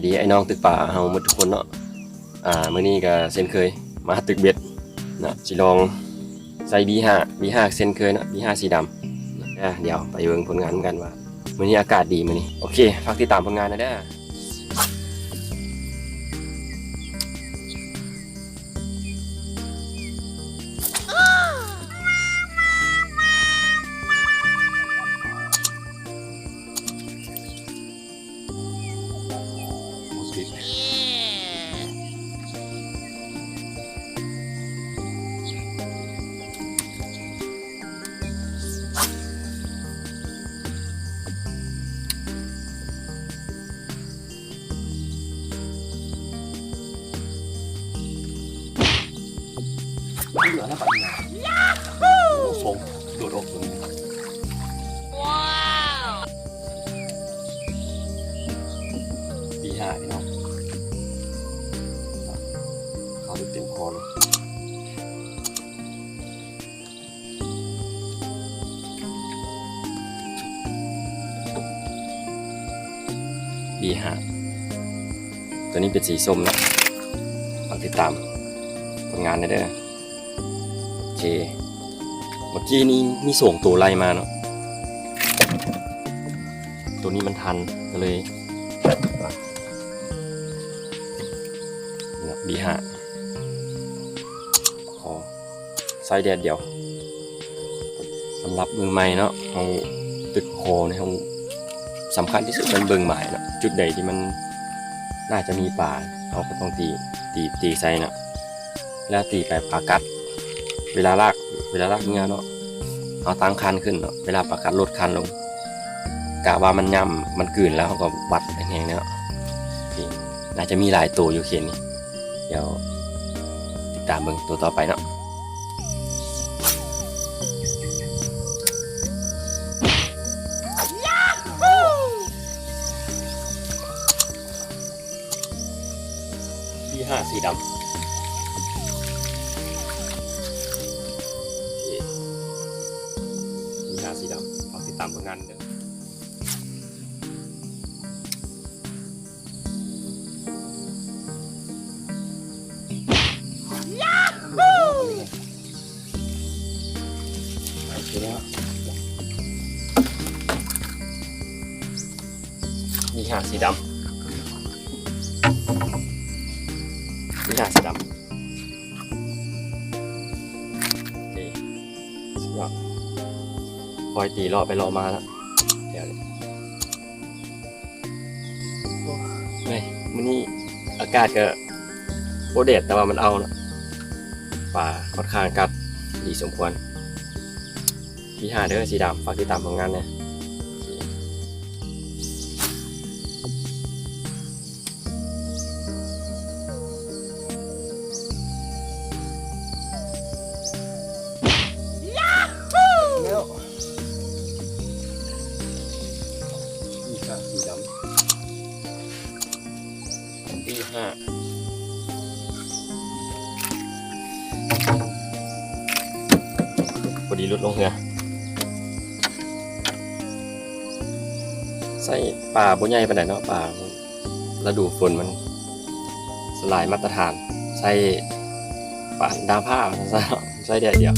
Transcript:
ທີ່ອ້າຍນ້ອງຕຶກປາເຮົາໝົດທຸກຄົນເນາະ. ອ່າ ມື້ນີ້ກໍເຊັ່ນເຄີຍ ມາຕຶກເບັດເນາະ, ຊິລອງໃສ່ບີຫ້າ ບີຫ້າເຊັ່ນເຄີຍເນາະ, ບີຫ້າສີດຳ. ອ່າ ດຽວໄປເບິ່ງຜົນງານນຳກັນວ່າ ມື້ນີ້ອາກາດດີມື້ນີ້. ໂອເຄ ຝາກຕິດຕາມຜົນງານແດ່ເດີ. ເຫຼືອແລ້ວບັດນີ້ນະ. ໂອ້ ສອງ ໂດດອອກຕົວນີ້. ວ້າວ ບີຫ້າພີ່ນ້ອງ ເຂົ້າເຕັມຄໍເລີຍ. ບີຫ້າ ຕົວນີ້ເປັນສີສົ້ມເນາະ, ຝາກຕິດຕາມຜົນງານແດ່ເດີ. ໂອເຄ ເມື່ອກີ້ນີ້ມີສອງໂຕໄລ່ມາເນາະ, ໂຕນີ້ມັນທັນ ກໍເລີຍ ບີຫ້າ ຂໍໃສ່ແດດດຽວ. ສຳລັບມືໃໝ່ເນາະ ເຮົາຕຶກຄໍນີ້ ເຮົາສຳຄັນທີ່ສຸດແມ່ນເບິ່ງໝາຍເນາະ, ຈຸດໃດທີ່ມັນໜ້າຈະມີປາ ເຮົາກໍຕ້ອງຕີ ຕີ ຕີໃສ່ເນາະ. ແລ້ວຕີໄປປາກັດ ເວລາລາກ ເວລາລາກເຫຍື່ອເນາະ ເຮົາຕັ້ງຄັນຂຶ້ນເນາະ, ເວລາປາກັດລົດຄັນລົງ ກະວ່າມັນຫຍ້ຳ ມັນກືນແລ້ວ ເຮົາກໍວັດແຮງໆເນາະ. ໂອເຄ ໜ້າຈະມີຫຼາຍໂຕຢູ່ເຂດນີ້, ດຽວຕິດຕາມເບິ່ງໂຕຕໍ່ໄປເນາະ. ບີຫ້າສີດຳ ໂອເຄ ບີຫ້າສີດຳ ຝາກຕິດຕາມຜົນງານເດີ. ມີຫາງສີດຳ ມີຫາງສີດຳ ໂອເຄ ສຸດຍອດ ຄອຍຕີເລາະໄປເລາະມາແລ້ວ ດຽວນີ້. ເອີຍ ມື້ນີ້ອາກາດກໍບໍ່ແດດ ແຕ່ວ່າມັນເອົາເນາະ ປາຂ້ອນຂ້າງກັດດີສົມຄວນ. ທີຫ້າເດີ ສີດຳ ຝາກຕິດຕາມຜົນງານແດ່. ແລ້ວ ນີ້ກະສີດຳ ທີຫ້າ ພໍດີຫຼຸດລົງເຮືອ ໃສ່ປາບໍ່ໃຫຍ່ປານໃດເນາະ ປາ ລະດູຝົນມັນສະຫຼາຍມາດຕະຖານ ໃສ່ປານດາມຜ້າວ່າຊັ້ນຊະ ໃສ່ແດດດຽວ.